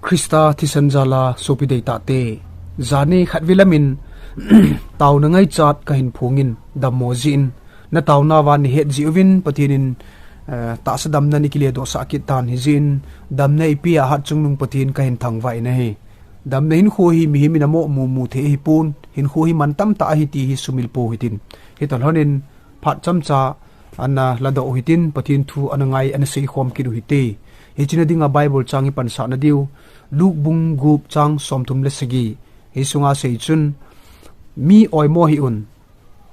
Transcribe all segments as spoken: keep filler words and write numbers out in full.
Krista thisan jala sopi deitahte, jani khat vilamin tauna ngaichat kahin phongin, dammo jin, na tauna van ni het ji uvin Pathen in, eh, tahsa damna ni kile doh sah kit tan hi jin, damna ipi a hat chungnung Pathen kahin thangvah in ahi. Damna hinkho hi mihem in amo mumu thei hi pon, hinkho hi mantam tah ahi ti hi sumil po hitin. Hitalhon in phat chamcha ana ladoh u hitin, Pathen thu ana ngai, ana seikhom kit u hite. Hichena dinga Bible chang hi pansah na diu, Luke bung gup chang somthum le sagi. Hi sunga sei chun, mi oimo hih un,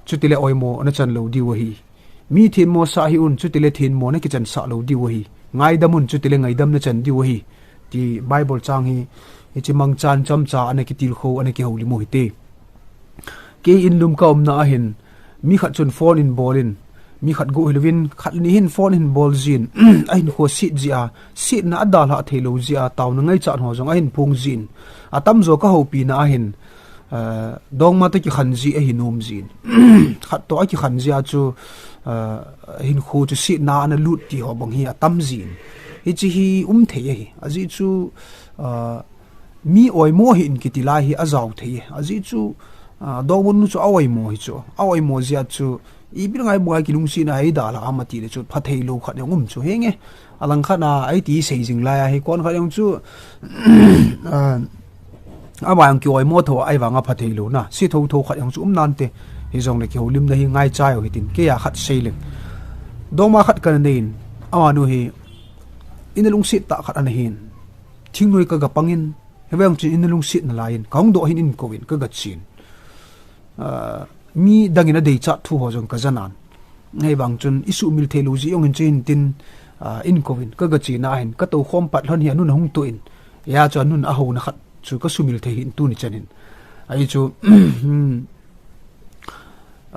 chutile oimo na chan lou diu ahi. Mi thenmo sah hih un, chutile thenmo na kichan sah lou diu ahi. Ngaidam un, chutile ngaidam na chan diu ahi. Ti Bible chang hi, hiche mangchan chamcha ana kitilkhou, ana kihoulim u hite. Kei in lum ka umna ahin, mi khat chun phone in bol in, mi khat gu hilouvin, khat ni hin phone hin bol jin, ahin kho sit jia, sitna adalha thei lou jia, tauna ngaichat ho jong ahin phong jin. Atamjo ka houpina ahin, eh, dongma toh kikhen ji ahin um jin. Khat toh akikhen jia chu, eh, hinkho chu sitna ana lut ti ho bang hi atam jin. Hiche hi um thei ahi. Ajeh chu, eh, mi oimo hih in kiti lai hi ajao thei. Ajeh chu, ah, dongmanu chu a oimo hi chu. A oimo jia chu, ipi ngai bungai kilungsetna hi dalha ham ati le chu, pha thei lou khat jong um chu henge. Alang khat a, iti sei jing lai a hi, kon khat jong chu, ah, ama jong ki oimo tho, ahivanga pha thei louna. Si thotho khat jong chu um nante. Hijongle kihoulimna hi ngaicha u hitin, kei a khat sei leng. Dongma khat kana nei in, amanu hi, ina lungset tah khat ana hin. Thingnoi ka ga pangin, hivang chun ina lungset nalai in, ka hung doh hin in kouvin, ka ga chen. Ah, mi dangin adeichat thu ho jong ka ja nan. Hivang chun, i sumil thei lou jeh jong hin chu hin tin, ah, in kouvin, ka ga chen ahin, ka tou khom pat lhon hi anun ahung toh in. Hia chu anun ahouna khat chu ka sumil thei hin tuni chan hin. Ahi chu,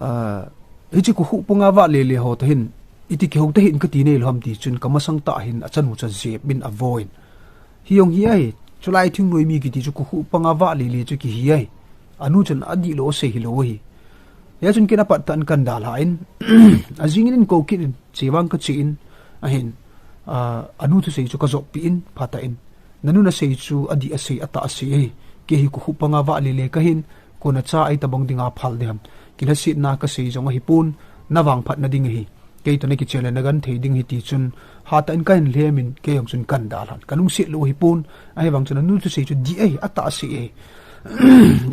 ah, hiche kokhuh panga vah lele ho toh hin, iti kihou tahih in kati nei lou ham ti chun ka masang tah hin achanu chu ajep in avoh in. Hi jong hi ahi, chulai thingnoi mi kiti chu kokhuh panga vah lele chu kihi ahi. Anu chun adihlou asei hilou ahi. Hia chun ken apat tah in kan dalha in, ajing in in kou kit in, che vang ka che in, ahin, ah, anu thusei chu ka joppi in, phatah in. Nanu nasei chu adih asei, atah asei ahi. Kei hi kokhuh panga vah lele kahin, kona cha ahi tabang dinga phal ding ham. Kilhasetna kasei jong ahi pon, na vangphatna ding ahi. Kei toh na kichen le na genthei ding ahi ti chun, hatah in kahin lhem in, kei jong chun kan dalhan. Ka lungset lou ahi pon, ahivang chun anu thusei chu dih ahi, atah asei ahi.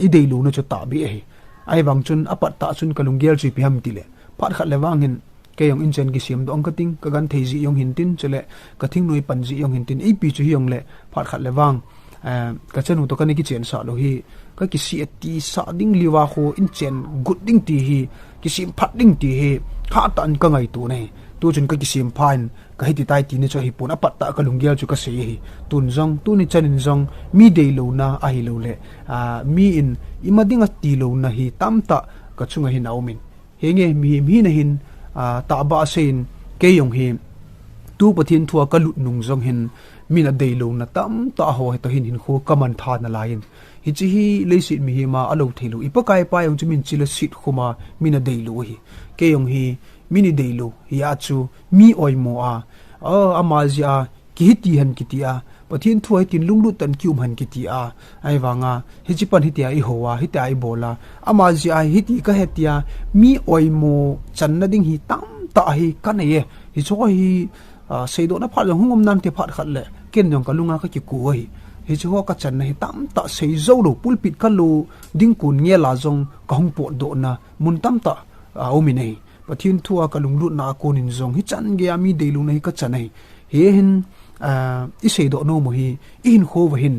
I deilouna chu tahbeh ahi. Ahivang chun apat tah chun ka lunggel chu ipi ham tile, phat khat le vang hin, kei jong inchen kisem doh ang kating, ka genthei jeh jong hin tin, chule ka thingnoi pan jeh jong hin tin, ipi chu hijongle, phat khat le vang, eh, ka chanu toh kana kichen sah lou hi, ka kisih ati sah ding liuva kho, inchen got ding ti hi, kisem phat ding ti hi, hatah in ka ngaito ahi. Tu chun ka kisem pha in, ka hiti tai tina chu ahi pon, apat tah ka lunggel chu ka sei ahi. Tun jong, tuni chan in jong, mi deilouna ahilou le, ah, mi in ima dinga tilouna hi tamtah ka chunga hin aum in. Henge, mihem hina hin, ah, tahbeh asei in, kei jong hi, tu Pathen thua ka lut nung jong hin, min adeilouna tamtah ho hi toh hin hinkho ka mangthah nalai in. Hiche hi leiset mihem a alou thei lou. I Pakai pa jong chu min chil a set khum a, min adeilou ahi. Kei jong hi, min ideilou, hia chu, mi oimo a, ah, ama jeh a, kihiti hen kiti a, Pathen thua hitin lunglut tah in kium hen kiti a, ahivanga, hiche pan hitia i hou a, hitia i bol a, ama jeh a hiti ka he tia, mi oimo channa ding hi tamtah hi ka nei e. Hiche hi, ah, seidohna phat jong hung um nante phat khat le, ken jong ka lunga ka kikou ahi. Hiche ho ka channa hi tamtah sei jou lou, pulpit ka lut ding kon ngel a jong ka hung potdohna mun tamtah, ah, um in ahi. Pathen thua ka lunglutna a kon in jong, hichan gei a mi deilouna hi ka chan ahi. Hiche hin, ah, i seidoh nom u hi, i hinkho uva hin,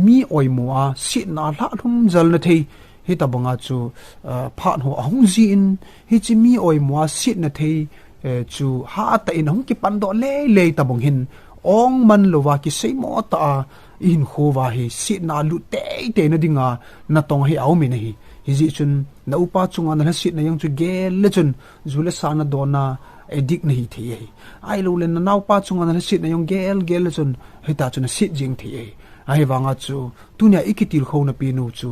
mi oimo a, setna lhahlhum jalna thei, hitabanga chu, ah, phat ho ahung jin, hiche mi oimo a, setna thei, eh, chu hatah in ahung kipan doh leilei tabang hin, ong man louva kiseimo tah a, i hinkho uva hi, setna lut teitei na dinga, natong hi aum in ahi. Hijeh chun, na upa chunga na lhasetna jong chu gel le chun, ju le sa na don a, addict na hi thei ahi. Ahilou le na naopa chunga na lhasetna jong gel, gel le chun, hita chu na set jeng thei ahi. Ahivanga chu, tunia i kitilkhouna pen u chu,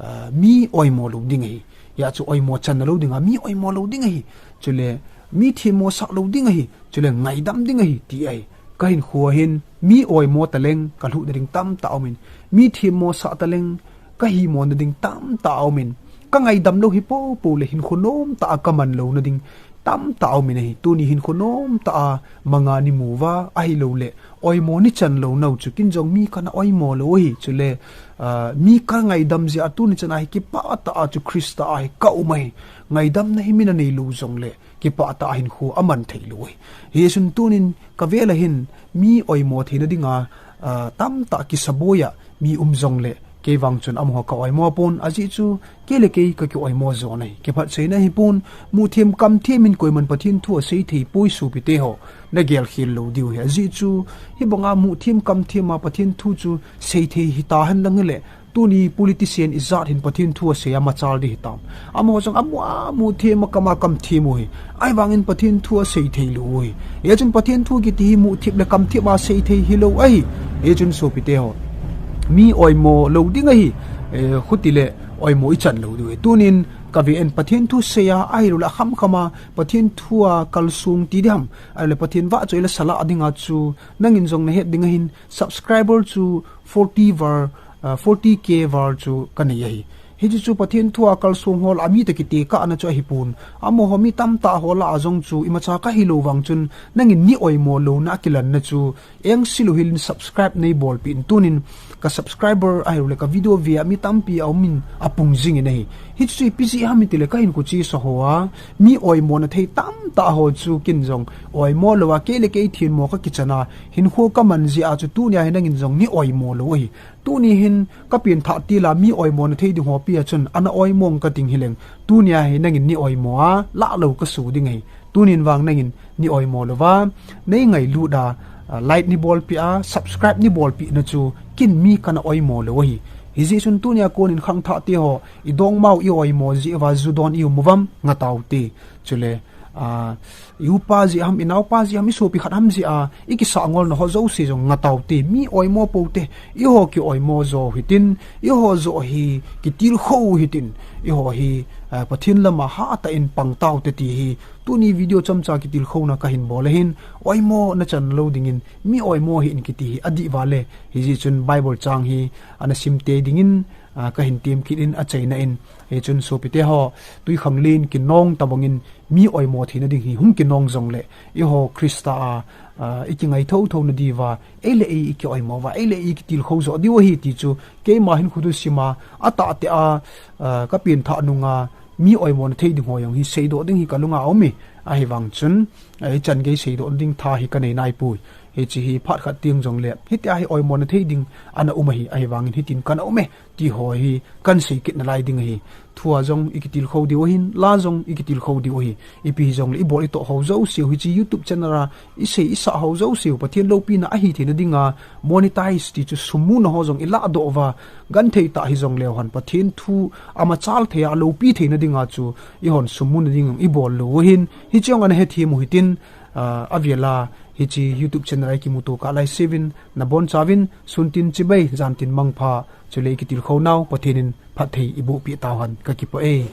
ah, mi oimo lou ding ahi. Hia chu oimo channa lou dinga, mi oimo lou ding ahi. Chule, mi themmo sah lou ding ahi. Chule, ngaidam ding ahi, ti ahi. Ka hinkho a hin mi oimo taleng ka lhuh nading tamtah aumin, mi themmo sah taleng ka himo nading tamtah aumin, ka ngaidam lou hi popo le hinkho nomtah a ka man lou nading tamtah aumin ahi. Tuni hinkho nomtah a manga ni mu uva, ahilou le oimo ni chan lou nau chu kin jong mi kana oimo lou ahi. Chule, ah, mi ka ngaidam jeh a tuni chan a hi kipah tah a chu Christa a hi ka um ahi. Ngaidamna hi min anei lou jongle kipah tah a hinkho aman thei lou ahi. Hichun tunin ka vel a hin mi oimo theina dinga, ah, tamtah kisaboi a mi um jongle kei vang chun amaho ka oimo pon, ajeh chu kei le kei ka kioimo jo ahi. Kiphattheina hipon, muhthem kamthem in koiman Pathen thu asei thei poi sopite ho, na gelkhel lou diu ahi. Ajeh chu hibanga muhthem kamthem a Pathen thu chu sei thei hita hen lang hile, tuni politician ijat hin Pathen thu asei a machal ding hitam. Amaho jong amu a muhthem a kam a kamthem u ahi. Ahivangin Pathen thu asei thei lou u ahi. Hichun Pathen thu kiti hi muhthem le kamthem a sei thei hilou ahi. Hichun sopite ho, mi oimo lou ding ahi. Eh, khuti le oimo ichan lou diu ahi. Tunin ka ve in Pathen thu sei a, ahilou le khamkham a Pathen thu a kalsong ti diham, ahilou le Pathen vahchoi le salah dinga chu nangin jong nahet ding ahin, subscriber chu forty var, ah, forty K var chu ka nei ahi. Hichu chu Pathen thu a kalsong ho lah a mi toh kitekahna chu ahipon, amaho mi tamtah ho lah a jong chu imacha ka hilou vang chun nangin nei oimo louna kilanna chu engse lou hel in subscribe nei bolpeh in. Tunin ka subscriber ahilou le ka video ve a mi tampi aumin apung jingin ahi. Hichu chu ipi jeh ham itile ka hinkho chesa ho a mi oimona thei tamtah ho chu kin jong oimo lou a, kei le kei themmo ka kichan a hinkho ka man jeh a chu tunia hi nangin jong nei oimo lou ahi. Tuni hin ka pengthah til a mi oimona thei ding ho pi a chun ana oimo ka ting hileng, tunia hi nangin nei oimo a lah lou ka so ding ahi. Tunin vang nangin nei oimo louva, nei ngailut a, ah, like nei bolpeh a, subscribe nei bolpeh na chu kin mi kana oimo lou ahi. Hijeh chun tunia konin khangthah te ho, idongmau i oimo jeh uva ju don i um uvam, ngataute. Chule, ah, i upa jeh ham, i naopa jeh ham, i sopi khat ham jeh a i kisah ngolna ho jouse jong ngataute, mi oimo poute, eiho kioimo jo hitin, eiho joh hi kitilkhou hitin, eiho hi, ah, Pathen lama hatah in pang taute ti hi tuni video chomcha kitilkhouna ka hin bol ahin, oimo na chan lou dingin mi oimo hih in kiti hi adih val e. Hijeh chun Bible chang hi ana simte dingin, ah, ka hin tem kit in achaina in. Hichun sopite ho, twikhanglen kinong tobangin mi oimo theina ding hi hung kinong jongle, eiho Christa a, ah, i kingai thotho na diuva, ei le ei i kioimo uva, ei le ei i kitilkhou joh diu ahi ti chu keima hinkho thusim a, atah tah a, ah, ka pengthah nunga mi oimona thei ding ho jong hi seidoh ding hi ka lunga aume. Ahivang chun, ah, ichan gei seidoh ding tha hi ka nei naipoi. Hiche hi phat khat teng jongle hitia hi oimona thei ding ana um ahi, ahivangin hitin kana um e ti ho hi kan sei kit nalai ding ahi. Thu a jong i kitilkhou diu ahin, la jong i kitilkhou diu ahi. Ipi hijongle i bol i toh ho jouse u, hiche YouTube channel a i sei i sah ho jouse u Pathen loupina ahi theina dinga, monetize ti chu sum muna ho jong i lahdoh uva, genthei tah hijongleu hen Pathen thu amachal thei a aloupi theina dinga chu eihon sum muna ding i bol lou u ahin, hiche jong ana hethem u hitin, ah, avel a hiche YouTube channel a i kimuto kah laiseu vin, nabonchauvin sun tin chibai, jan tin mangpha, chule i kitilkhou nau Pathen in phatthei eiboh peh tauhen, ka kipah e.